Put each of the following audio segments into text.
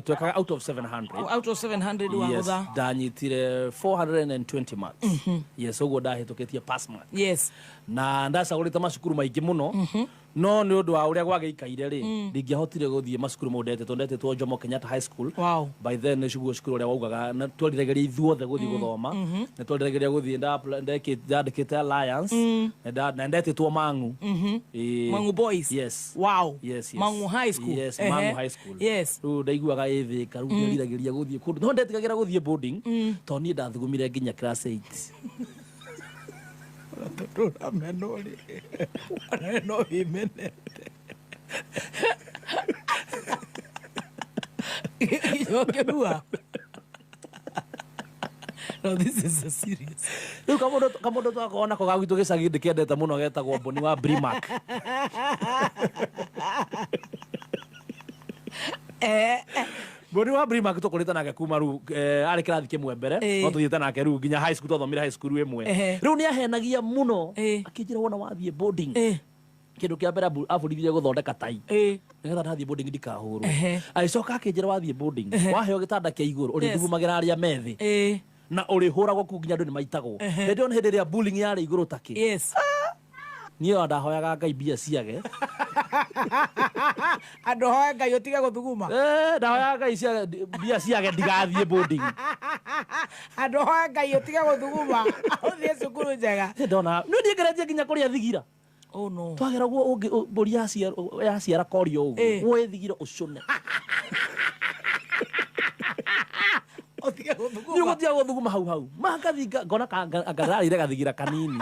Twekaga out of 700. Out of 700. Yes. Wagũtha. Ndanyitire 420 marks. Yes, ũguo ndahĩtũkĩtie pass mark. Na ndacagũrĩte macukuru maingĩ mũno, no nĩ ũndũ wa ũrĩa gwagĩikaire rĩ, ndingĩahotire gũthiĩ macukuru mau ndetĩtwo. Ndetĩtwo Jomo Kenyatta High School. By then nĩ guo cukuru ũrĩa waugaga na twariragĩria ithuothe gũthiĩ gũthoma. Nĩ twariragĩria gũthiĩ. Ndandĩkĩte Alliance na ndetĩtwo Mang'u. Ĩĩ. Mang'u Boys. Yes. Yes. Mang'u High School. Yes. Mang'u High School. Rĩu ndaiguaga ĩ Thĩka. Rĩu nderiragĩria gũthiĩ kũndũ, no ndetigagĩra gũthiĩ boarding tondũ niĩ ndathugumire nginya class 8. Tondũ ũramenwo rĩ, ona no wĩmenete nginya ũkĩrua. No, this is a serious. Rĩu kamũndũ twakorwo nako ga gwitũ gĩcagi ndĩkendete mũno getagwo Mboni wa Brimac. Mboni wa Brimac tũkũrĩte nake kuma rĩu arĩ kĩrathi kĩmwe mbere. No tũthiĩte nake rĩu nginya high school, twathomire high school ĩmwe. Rĩu nĩ ahenagia mũno. Akĩnjĩra wona wathiĩ boarding, kĩndũ kĩa mbere abundithirie gũthondeka tai nĩgetha ndathiĩ boarding ndikahũrwo. Agĩcoka akĩnjĩra wathiĩ boarding, waheo gĩtanda kĩa igũrũ, ũrĩthugumagĩra arĩa methĩ na ũrĩhũragwo kũu nginya andũ nĩ maitagwo. Hĩndĩ ĩyo nĩ hĩndĩ ĩrĩa bullying yarĩ igũrũ takĩ. Niĩ ona ndahoyaga Ngai mbia ciage. Andũ hoe Ngai ũtige gũthuguma. Eh, ndahoyaga Ngai mbia ciage ndigathiĩ boarding. Andũ hoe Ngai ũtige gũthuguma, ũthiĩ cukuru njega. Ĩ, ndona nĩ niĩ ngeretie nginya kũrĩa thigira. Oh no. Twageragwo ũngĩ mbũri yaciara korio ũguo, woe thigira ũcũne. Ũtige gũthuguma. Nĩ ũgũtiga gũthuguma hau hau mangathinga ngona anga ndarĩire gathigira kanini.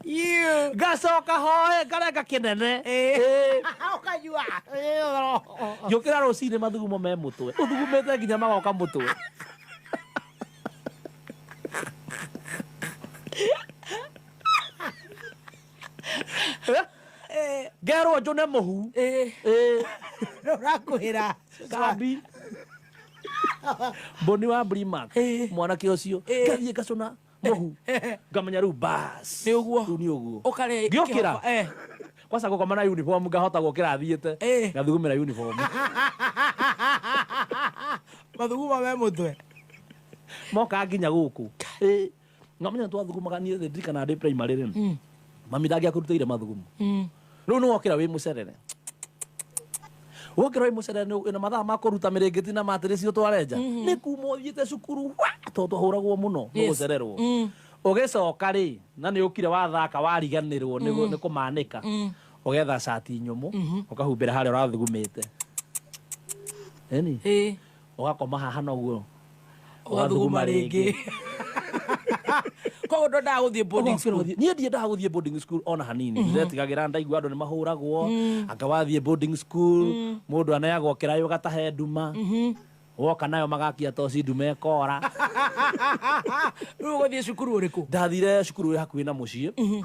You. Ngacoka hoe ngarenga kĩnene. Ũkanyua. Ngĩũkĩra rũcinĩ mathugumo me mũtwe, ũthugumĩte nginya magoka mũtwe. Ngerwo njũne mũhu. Ũrakwĩra. Kambi Mboni wa Brimac. Mwanake ũcio. Ngathiĩ ngacũna mũhu, ngamenya rĩu bas. Nĩ ũguo. Rĩu nĩ ũguo. Ũkarĩa. Ngĩũkĩra. Kĩhoko. Kwanza gũkoma na uniform ngahota gũkĩra thiĩte. Ngathugumĩra uniform. Mathuguma me mũtwe. Mokaga nginya gũkũ. Ngamenya twathugumaga. Niĩ ndirikanaga ndĩ primary rĩ, mami ndangĩakũrutĩire mathugumo. Rĩu nĩ wokĩra wĩ mũcerere, wokĩra wĩ mũcerere wĩna mathaa ma kũruta mĩrĩngĩti na matĩrĩci ũtware nja nĩ kuma ũthiĩte cukuru wa tondũ twahũragwo mũno nĩ gũcererwo. Ũgĩcoka rĩ, na nĩ ũkire wathaka wariganĩrwo nĩ kũmanĩka, ũgetha cati nyũmũ ũkahumbĩra harĩa ũrathugumĩte. Ĩni ũgakoma haha noguo. Ũgathuguma rĩngĩ. Koguo ndwendaga gũthiĩ boarding Ũgokĩra school. Niĩ ndiendaga gũthiĩ boarding school ona hanini. Ndiretigagĩra, ndaigua andũ nĩ mahũragwo, anga wathiĩ boarding school mũndũ aneagwo kĩraĩ ũgatahe nduma, woka nayo magakia toci, nduma ĩkora. Rĩu ũgũthiĩ cukuru ũrĩkũ? Ndathire cukuru ĩ hakuhĩ na mũciĩ,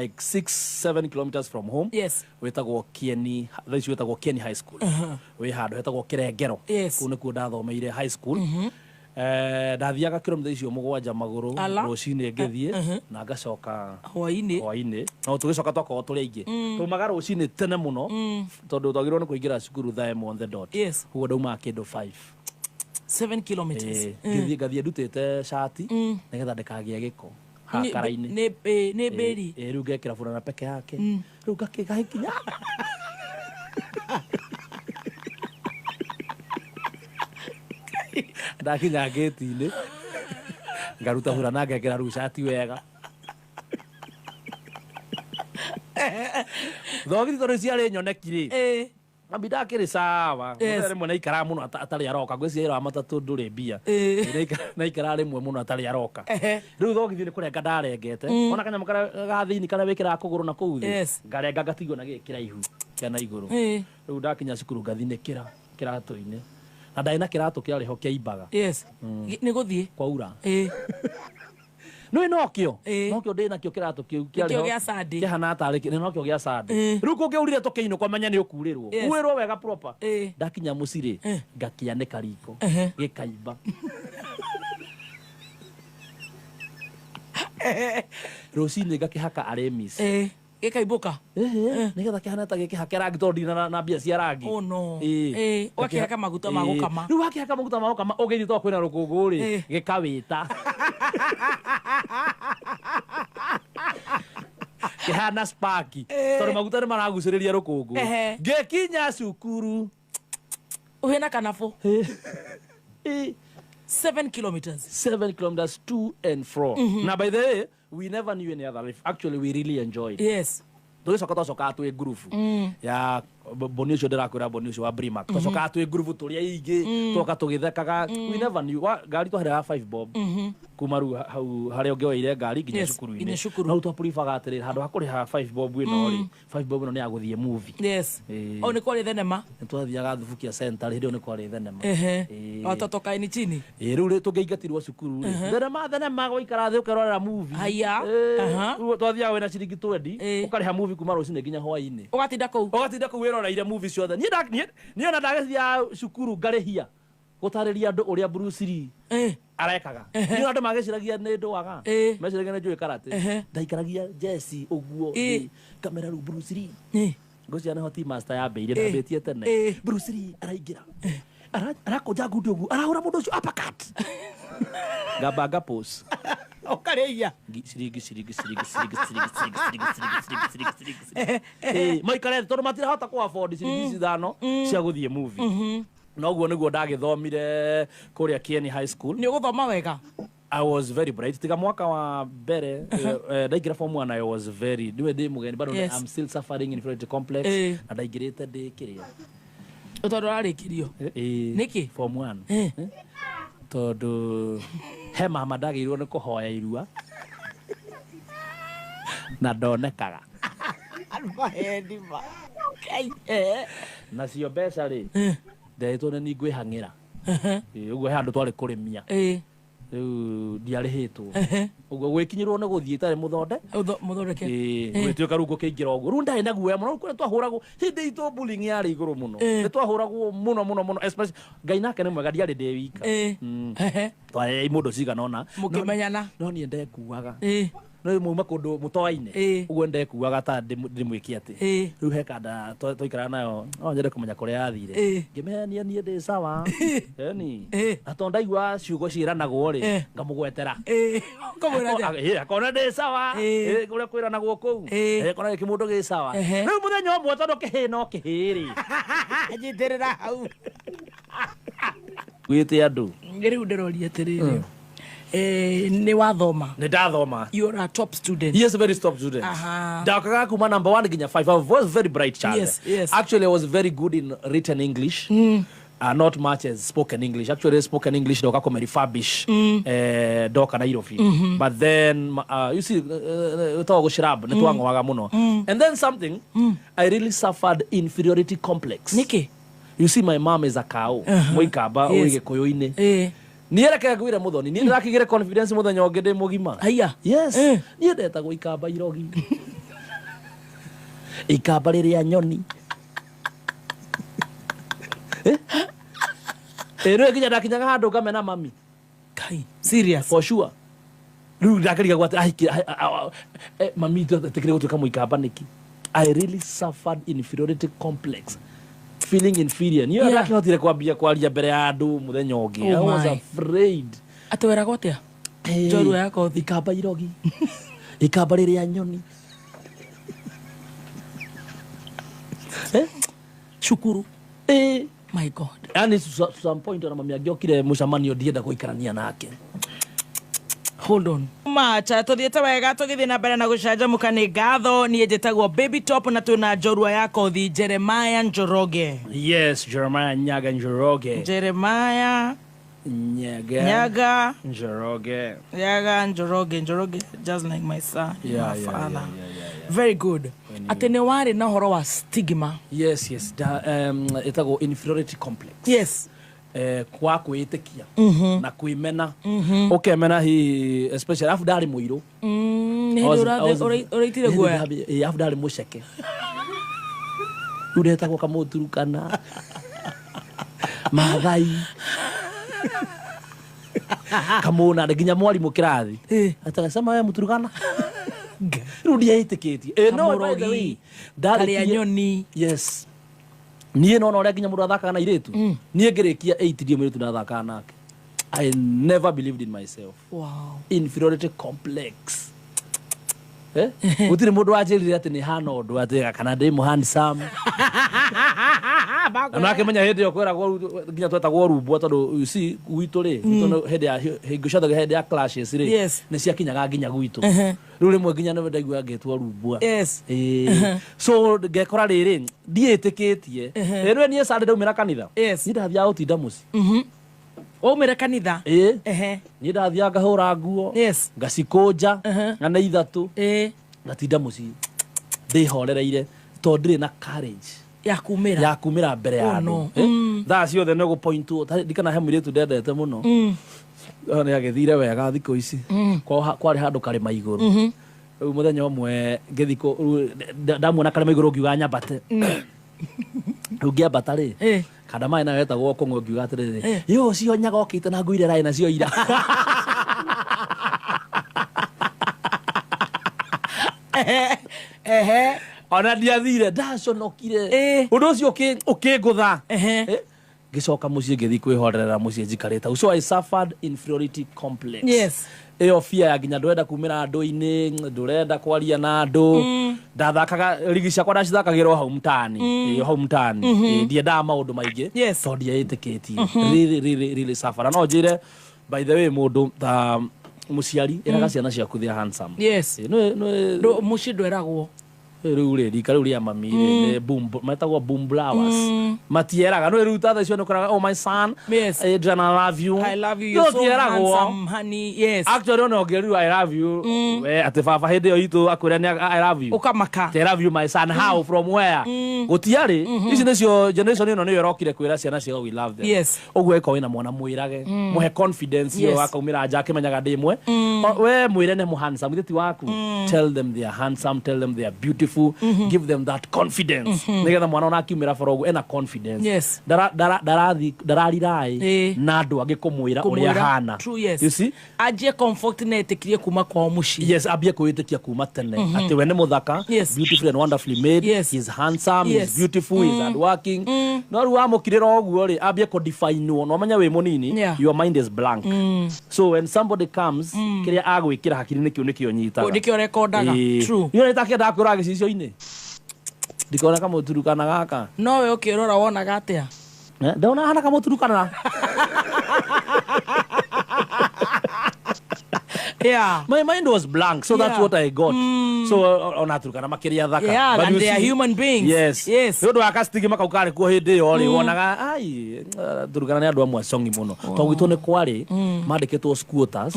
like 6 7 kilometers from home. Wĩtagwo Kieni, thaa ici wĩtagwo Kieni High School, wĩ handũ hetagwo Kĩrengero. Kũu nĩkuo ndathomeire high school. Ndathiaga kilomita icio 7 magũrũ. Ala. Rũcinĩ ngĩthiĩ na ngacoka hwainĩ. Hwainĩ. No tũgĩcoka twakorwo tũrĩ aingĩ, taumaga rũcinĩ tene mũno tondũ twagĩrĩirwo nĩ kũingĩra cukuru thaa 1 on the dot. Ũguo ndaumaga kĩndũ 5. 7 kilometers. Ngĩthiĩ ngathiĩ ndutĩte cati nĩgetha ndĩkagĩe gĩko hakara-inĩ. Nĩ mbĩri. Rĩu ngekĩra burana peke yake, rĩu ngakĩgakinya ndakinya ngĩti-inĩ ngaruta burana ngekĩra rĩu cati wega. Thogithi tondũ ciarĩ nyoneki rĩ, mami ndakĩrĩ sawa. Mũthenya rĩmwe naikaraga mũno atarĩ aroka, ngwĩciria wĩra wa matatũ ndũrĩ mbia. Naikaraga rĩmwe mũno atarĩ aroka. Rĩu thogithi nĩ kũrenga ndarengete ona kanyamũ karĩa ga thĩinĩ karĩa wĩkĩraga kũgũrũ na kũu thĩ. Ngarenga ngatigwo na gĩkĩ kĩraihu kĩa na igũrũ. Rĩu ndakinya cukuru ngathinĩkĩra kĩratũ-inĩ, na ndarĩ na kĩratũ kĩarĩ ho kĩaimbaga. Nĩ gũthiĩ. Kwaura. Nĩ nokĩo. Nokĩo ndĩ nakĩo kĩratũ kĩu kĩarĩ Nĩkĩo ho. Gĩa Sunday. Kĩhana tarĩ nĩ nokĩo gĩa Sunday. Rĩu kũngĩaurire tũkĩinũka ũmenye nĩ ũkurĩrwo. Urĩrwo wega proper. Ndakinya mũciĩ rĩ, ngakĩanĩka riko gĩkaimba. Rũcinĩ ngakĩhaka Arimis. Gĩkaibũka. Ĩhĩ, nĩgetha kĩhane ta gĩkĩhake rangi tondũ ndina na mbia cia rangi. Oh no. Ĩĩ. Ĩĩ, ũgakĩhaka maguta ma Ĩĩ. gũkama. Rĩu wakĩhaka maguta ma gũkama ũgĩthiĩ tondũ kwĩna rũkũngũ rĩ, Ĩĩ. gĩkawĩta. Kĩhana spaki tondũ maguta nĩ maragucĩrĩria rũkũngũ. Ehe. Ngĩkinya cukuru. Ũhĩna kanabũ. Ĩĩ. 7 kilometers. 7 kilometers to and fro. Na by the way, we never knew any other life. Actually, we really enjoyed. Yes. Tũgĩcoka twacokaga twĩ ngurubu ya boni ũcio ndĩrakwĩra, boni ũcio wa Brimac, twacokaga twĩ ngurubu tũrĩ aingĩ, twoka tũgĩthekaga. We never knew. Ngari twahereaga 5 bob kuma rĩu hau harĩa ũngĩoeire ngari nginya Yes, cukuru-inĩ. nginya cukuru. No rĩu twapuribaga atĩrĩrĩ, handũ ha kũrĩha 5 bob ĩno rĩ, 5 bob ĩno nĩ ya gũthiĩ movie. Yes. Ĩĩ. O nĩ kwarĩ thenema. Nĩ twathiaga Thubukia Center hĩndĩ ĩyo nĩ kwarĩ thenema. Ehe. Ĩĩ. Watoto kaeni chini. Ĩĩ, rĩu rĩ tũngĩingatirwo cukuru rĩ, thenema thenema, gũikara thĩ ũkerorera movie. Haya. Ĩĩ, Aha. rĩu twathiaga wĩna ciringi 20, Ĩĩ. ũkarĩha movie kuma rũcinĩ nginya hwaĩ-inĩ. Ũgatinda kũu. Ũgatinda kũu wĩroreire movie ciothe. Niĩ ona ndagĩthiaga cukuru ngarĩhia gũtarĩria andũ ũrĩa Bruce Lee arekaga. Niĩ ona andũ magĩciragia nĩ ndũaga, meciragia nĩ njũĩ karate. Ndaikaragia jeci ũguo kamera rĩu Bruce Lee ngũcia nĩho team master yambĩire, ndambĩtie tene. Bruce Lee araingĩra, arakũnja ngundi ũguo, arahũra mũndũ ũcio uppercut, ngamba ngapose. Ũkarĩia. Ciringi ciringi ciringi ciringi ciringi ciringi ciringi ciringi ciringi ciringi ciringi ciringi. Maikare tondũ matirahota kũ afford ciringi ici 5 cia gũthiĩ movie. Noguo nĩguo ndagĩthomire kũrĩa Kieni High School. Nĩ ũgũthoma wega. I was very bright tiga mwaka wa mbere, ndaingĩra form 1, I was very niwe ndĩ mũgeni bado. I'm still suffering inferiority complex. Na ndaingĩrĩte ndĩ kĩrĩa. Tondũ ũrarĩkirio. Nĩkĩ? Form 1. Tondũ he mama ndagĩrĩirwo nĩ kũhoya irua na ndonekaga. Mahendi ma. Kai. Eh. Nacio mbeca rĩ, nderĩtwo nĩ ningwĩhang'ĩra. Ũguo he handũ twarĩ kũrĩmia. Rĩu ndiarĩhĩtwo, ũguo gwĩkinyĩrwo nĩ gũthiĩ itarĩ mũthonde. Mũthondeke. Gwĩtuĩka rĩu ngũkĩingĩra ũguo, rĩu ndarĩ na guoya mũno. Rĩu kũrĩa twahũragwo hĩndĩ itũ, bullying yarĩ igũrũ mũno. Nĩ twahũragwo mũno mũno mũno, especially Ngai nake nĩ mwega, ndiarĩ ndĩ wika. Twarĩ mũndũ cigana ũna. Mũkĩmenyana. No niĩ ndekuaga no mauma kũndũ mũtoaine. Ũguo ndekuaga ta ndĩmwĩke atĩ. Rĩu he kanda twaikaraga nayo, no nyende kũmenya kũrĩa yathire. Ngĩmehenia niĩ ndĩ sawa eni. Na tondũ ndaigua ciugo ciĩranagwo rĩ, ngamũgwetera. Ũkamwĩra atĩa? Akona ndĩ sawa. Ũrĩa kwĩranagwo kũu. Akona gĩkĩ mũndũ gĩ sawa. Rĩu mũthenya ũmwe, tondũ kĩhĩ no kĩhĩ rĩ, Nyitĩrĩra hau. Gwĩte andũ. Rĩu ndĩroria atĩrĩrĩ, nĩ wathoma? Nĩ ndathoma. You're a top student. Yes, very top student. Ndakaga kuma number 1 nginya 5. I was very bright child. Actually, I was very good in written English. Not much as spoken English. Actually, spoken English ndoka kũme refurbish ndoka Nairobi. But then you see, twa gũcirab nĩ twang'oaga mũno. And then something, I really suffered inferiority complex. Nĩkĩ? You see, my mom is a cow. Mũikamba ũrĩ Gĩkũyũ-inĩ. Niĩ reke ngwĩre mũthoni, niĩ ndĩrakĩgĩre confidence mũthenya ũngĩ ndĩ mũgima. Haiya. Yes. Niĩ ndetagwo ikamba irogi, ikamba rĩrĩa nyoni. Ĩ rĩu nginya ndakinyaga handũ ngamena mami. Kai, serious? For sure. Rĩu ndakĩrigagwo atĩ mami tekire gũtuĩka mũikamba nĩkĩ. I really suffered inferiority complex, feeling inferior. Niĩ ndakĩhotire kwambia kwaria mbere ya andũ mũthenya ũngĩ. Oh I was my. afraid. Atĩ weragwo atĩa? Njorua ya kothi. Ikamba irogi, ikamba rĩrĩa nyoni. Cukuru. My God. Yani to some point ona mami angĩokire mũcemanio ndienda gũikarania nake. Hold on macha, tuthiĩte wega, tũgĩthiĩ na mbere na gũcanjamũka. Nĩ ngatho. Niĩ njĩtagwo Baby Top na twĩna njorua ya kothi, Jeremiah Njoroge. Yes, Jeremiah Nyaga Njoroge. Jeremiah Nyaga Nyaga Njoroge. Nyaga Njoroge, Njoroge, just like my son, my father. Very good. Atĩ nĩ warĩ na ũhoro wa stigma. Yes, da, ĩtagwo inferiority complex. Kwa kwĩĩtĩkia na kwĩmena, ũkemena hihi especially arabu ndarĩ mũirũ. Nĩ hĩndĩ ũraitire guoya. Arabu ndarĩ mũceke, rĩu ndetagwo kamũturukana, Mathai, kamũnande, nginya mwarimũ kĩrathi ataga sema we Mũturukana. Rĩu ndiaĩtĩkĩtie. No, by the way, Kamũrogi, karĩa ndarĩkirie nyoni. Yes, niĩ nona ũrĩa nginya mũndũ athakaga na airĩtu. Niĩ ngĩrĩkia 8 ndiĩ mũirĩtu ndathakaga nake. I never believed in myself. Inferiority complex. Gũtirĩ mũndũ wanjĩrire atĩ nĩ hana ũndũ atĩ kana ndĩ mũ handsome. Na nakĩmenya hĩndĩ ĩyo kwĩragwo nginya twetagwo rumbwa, tondũ you see gwitũ rĩ, gwitũ hĩndĩ ya hingo ciothe, hĩndĩ ya clashes rĩ, nĩ ciakinyaga nginya gwitũ. Rĩu rĩmwe nginya nĩ ndaigua ngĩtwo rumbwa. Ĩĩ. So ngekora rĩrĩ ndiĩtĩkĩtie. Rĩu niĩ Sunday ndaumĩra kanitha, niĩ ndathiaga gũtinda mũciĩ. Waumĩra kanitha? Ĩĩ. Niĩ ndathiaga ngahũra nguo, ngacikũnja na nĩ ithatũ, ngatinda mũciĩ ndĩhorereire tondũ ndirĩ na courage ya kumĩra. Ya kumĩra mbere ya Oh, andũ. no. Thaa ciothe nĩ gũpointwo. Ndikana he mũirĩtu ndendete mũno. Ĩyo nĩ agĩthire wega thikũ ici. Kwarĩ handũ karĩma igũrũ. Rĩu mũthenya ũmwe ngĩthiĩ rĩu ndamuona karĩma igũrũ, ngiuga nyambate. Rĩu ngĩambata rĩ, kanda maĩ nayo etagwo kũng'o, ngiuga atĩrĩrĩ, yo ũcio nyaga okĩte na nguo iria ararĩ nacio ira. Ona ndiathire, ndaconokire. Ũndũ ũcio ũkĩngũtha. Ngĩcoka mũciĩ, ngĩthiĩ kwĩhorerera mũciĩ njikarĩte hau. So I suffered inferiority complex. Ĩyo fear ya nginya ndũrenda kumĩra andũ-inĩ, ndũrenda kwaria na andũ. Ndathakaga rigi ciakwa, ndacithakagĩra o hau mtaani. Ĩĩ, o hau mtaani. Ĩĩ, ndiendaga maũndũ maingĩ tondũ ndiaĩtĩkĩtie. Really, really, really suffer. Na no njĩre, by the way, mũndũ ta mũciari, ĩraga ciana ciaku they are handsome. Ĩĩ, Mũciĩ ndweragwo. Rĩu rĩ rika rĩu rĩa mami rĩ nĩ boom, metagwo boom blowers, matieraga no rĩu ta thaa icio nĩ ũkoraga, "Oh, my son, Adrian, I love you." I love you. No You're so tieragwo. handsome, honey. Yes. Actually, ona ũngĩrirwo "I love you", we atĩ baba hĩndĩ ĩyo itũ akwĩra nĩ "I love you", Ũkamaka. "I love you, my son", how, from where? Gũtiarĩ. Ici nĩcio generation ĩno nĩyo ĩrokire kwĩra ciana ciao "We love them". Ũguo ĩkorwo wĩna mwana, mwĩrage, mũhe confidence ĩyo. Akaumĩra nja akĩmenyaga ndĩ mwe. We mwĩre nĩ mũhandsome, githĩ ti waku? Tell them they are handsome, tell them they are beautiful, give them that confidence, nĩgetha mwana ona akiumĩra bara ũguo ena confidence. Ndarathi ndarariraĩ na andũ angĩ kũmwĩra ũrĩa Kũmwĩra. hana. True, yes. You see? Anjie comfort na etĩkirie kuma kwao mũciĩ. Yes, ambie kwĩĩtĩkia kuma tene atĩ we nĩ mũthaka, beautiful and wonderfully made. He's handsome, he's beautiful, he's hardworking. No rĩu wamũkirĩra ũguo rĩ, ambie kũdefinwo na ũmenye wĩ mũnini, your mind is blank. So when somebody comes, kĩrĩa agwĩkĩra hakiri-inĩ kĩu nĩkĩo nyitaga. Nĩkĩo rekondaga. True. Niĩ nĩtakĩendaga kwĩrora gĩcicio-inĩ ndikona kamũturukana gaka. No we ũkĩrora wonaga atĩa? Eh, ndona hana kamũturukana. My mind was blank, so that's what I got. So ona Turkana makĩria thaka. Yeah, But and you they are human beings. Yes. Nĩ ũndũ wa kastigima kau karĩ kuo hĩndĩ ĩyo rĩ, wonaga ai Turkana nĩ andũ amwe congi mũno, tondũ gwitũ nĩ kwarĩ mandĩkĩtwo squatters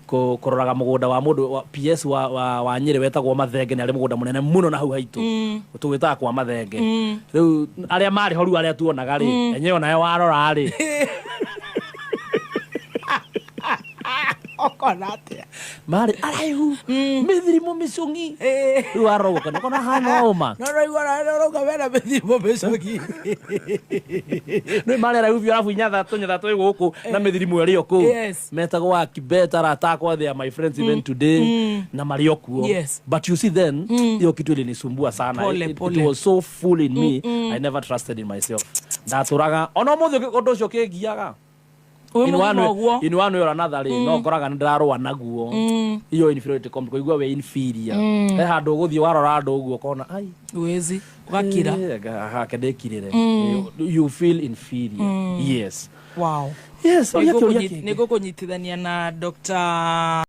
kũroraga mũgũnda wa mũndũ wa PS wa Nyĩrĩ wetagwo Mathenge. Nĩ arĩ mũgũnda mũnene mũno na hau haitũ tũgwĩtaga kwa Mathenge. Rĩu arĩa marĩ ho, rĩu arĩa tuonaga rĩ, enyewe onawe warora rĩ, Ũkona atĩa? Marĩ araihu, mĩthirimo mĩcũng'i. Rĩu warora ũguo ũkona ũkona hana ũma. No raigua rauga wena mĩthimo mĩcũgi. Nĩ marĩ araihu biũ, arabu inyatha tũnyatha twĩ gũkũ na mĩthirimo ĩrĩ o kũu. Metagwo akibeta, arata akwa, they are my friends even today, na marĩ o kuo. But you see, then hiyo kitu ilinisumbua sana. Pole, It pole. was so full in me. I never trusted in myself. Ndatũraga ona ũmũthĩ ũndũ ũcio ũkĩngiaga. Wĩ In one mũgima way, ũguo. in one way or another rĩ, no ngoraga nĩ ndĩrarũa naguo iyo inferiority complex, kũigua wĩ inferior. He handũ ũgũthiĩ warora andũ ũguo ũkona ai Wĩzi ũgakira. Hake ndĩkirĩre. You feel inferior, yes. Wow. Yes, ũria kĩũria kĩngĩ. Nĩ ngũkũnyitithania na Dr.